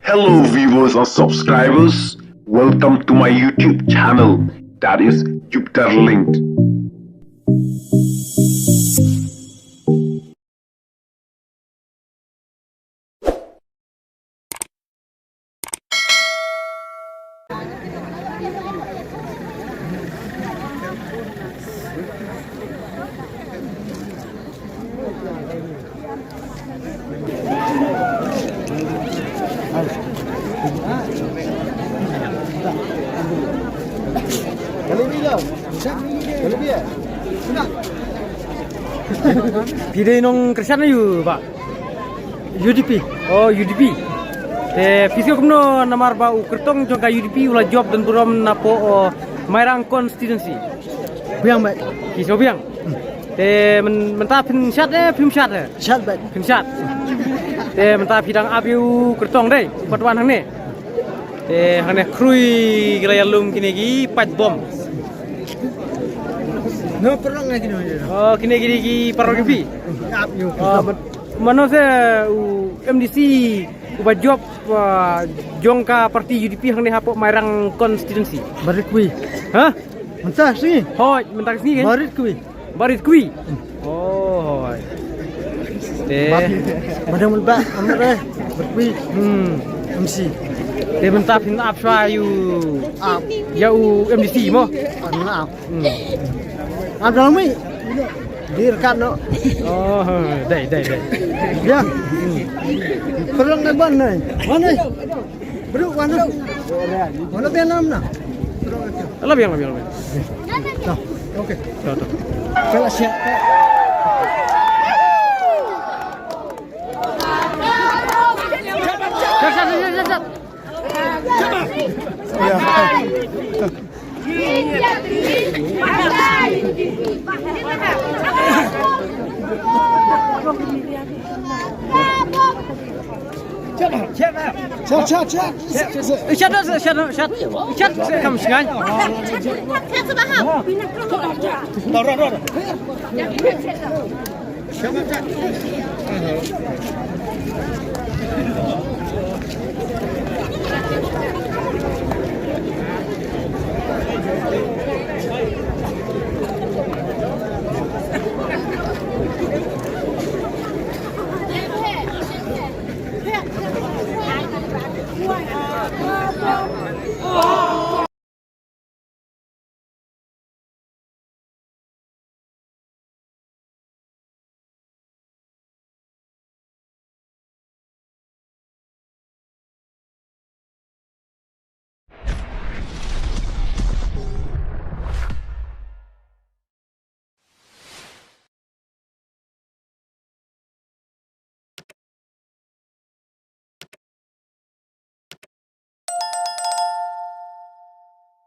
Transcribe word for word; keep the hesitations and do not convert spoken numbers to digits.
Hello, viewers and subscribers. Welcome to my YouTube channel, that is Jupiter Linked. Phi dei nongkyrshan aïu, bah? U D P. Oh, U D P. Te phi sngew kumno namar ba u kyrtong jong ka U D P u la jop don burom napoh, oh, Mairang constituency? Biang, bah. Phi sngew biang. Te myn-, mynta phin shad, eh, phim shad, eh? Shad, bah. Phin shad. Te mynta phi dang ap ïa u kyrtong dei, u pat wan hangne. Te hangne khrui ki la ïalum kine ki paid bom. No, paralok ngai kine. Oh, kine ki, ki paralok ki phi. Ap ïa u. Oh, man-, mano se u M D C uba jop, ah, jong ka party U D P hangne hapoh Mairang constituency? Barit Kwi. Ha? Mynta sngi. Hooid, mynta sngi kan? Barit Kwi. Barit Kwi. Oh, hooid. Te. Ba-, badang mun ba, amre. Barit Kwi. Hmm. M C. Te mynta phin ap shwa ïa u. Ap. Ïa u M D C mo? Ap. Hmm. Ap dalam mi. Dir kan no. Oh, dei, dei, dei. Ya. Hmm. Paralok ngai ban nai. Ban nai. Bro, wan na. Wan na biang nam na. Ala biang, ala biang, ala biang. To, okay. To, to. Kala siap. Siap, siap, siap, siap, siap. Ya. Shut, shut, shut. Shut, shut, shut, shut. Shut, shut, kam shngain.